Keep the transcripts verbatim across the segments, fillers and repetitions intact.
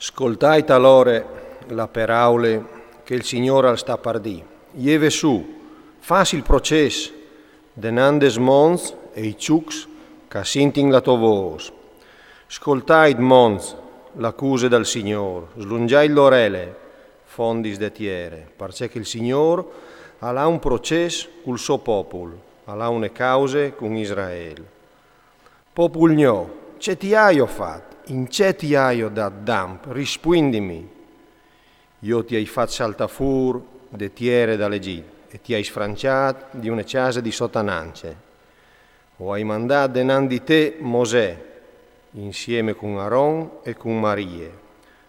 Scoltait alore la peraule che il Signôr al sta par dî. Jeve sù, fâs il procès denant des monts e i çucs ch'a sintin la tô vôs. Scoltait, monts, l'acuse dal Signôr, slongiait l'orele, fondis de tiere, parcè che il Signôr al à un procès cul so popul, al à une cause cun Israel. Popul gno, ce ti aio fat? In ce ti aio dât damp? Rispuindimi. Jo ti ai fat saltâ fûr de tiere dal Egjit e ti ai sfranciât di une cjase di sotanance. O ai mandât denant di te Mosè, insiemi cun Aron e cun Marie.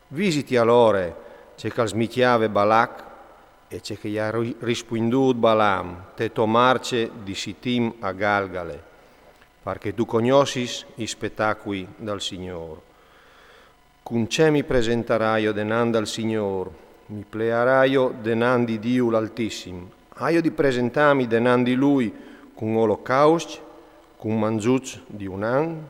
Visiti alore ce ch'al smicjave Balac e ce che i à ri-, rispuindût Balam te tô marce di Sitim a Galgale, parcè tu cognossis i spetacui dal Signôr. Cun ce mi presentaraio denant dal Signôr? Mi plearaio denant di Diu l'Altissim? Aio di presentâmi denant di lui cun olocauscj, cun manzuts di un an?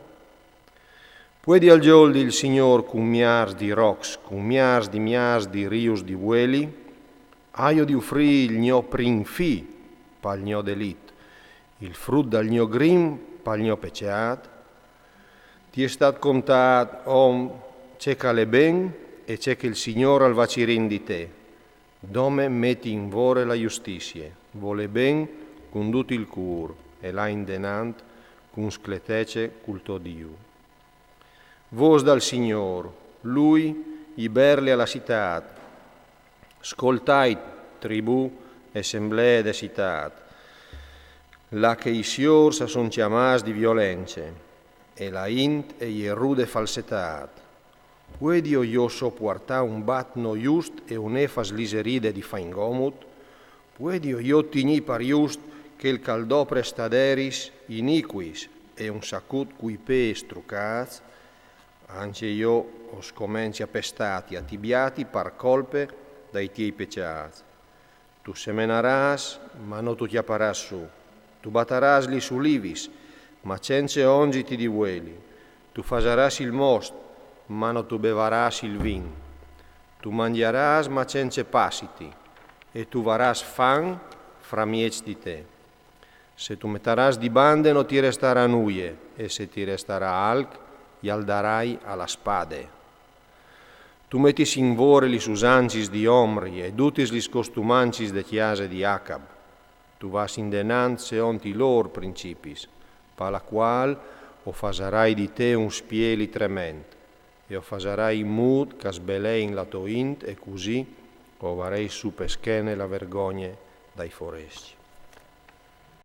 Puedi al gjoldi il Signôr cun miârs di rocs, cun miârs di miârs di rius di vueli? Aio di ufrî il gno prin fi pal gno delit, il frut dal gno grim pal gno pecjât? Ti è stât contât, om, ce ch'al è ben e ce che il Signôr al va cirint di te. Dome meti in vore la justizie, volê ben cun dut il cûr e lâ indenant cun scletece cul to Diu. Vôs dal Signôr, lui i berle a la citât. Scoltait, tribù e semblee de citât, là che i siôrs a son cjamâts di violence, e la int e je rude falsetât. Puedio jo sopuartâ un bat no just e une fas liseride di fâ ingomut? Puedio jo tignî par just chel ch'al dopre staderis inicuis e un sacut cui pês strucâts? Ancje jo o scomenci a pestâti, a tibiâti par colpe dai tiei pecjâts. Tu semenarâs, ma no tu cjaparâs sù. Tu batarâs lis ulivis, ma cence onziti di vueli. Tu fasarâs il most, ma no tu bevarâs il vin. Tu mangjarâs, ma cence passiti, e tu varâs fan framieç di te. Se tu metarâs di bande, no ti restarà nuie, e se ti restarà alc, jal darai a la spade. Tu metis in vore lis usancis di Omri e dutis lis costumancis de cjase di Acab. Tu vas indenant seont i lôr principis, pa la cuâl o fasarai di te un spieli trement, e o fasarai in mût ch'a sbelein la tô int, e cussì o varei sù pe schene la vergogne dai forescj.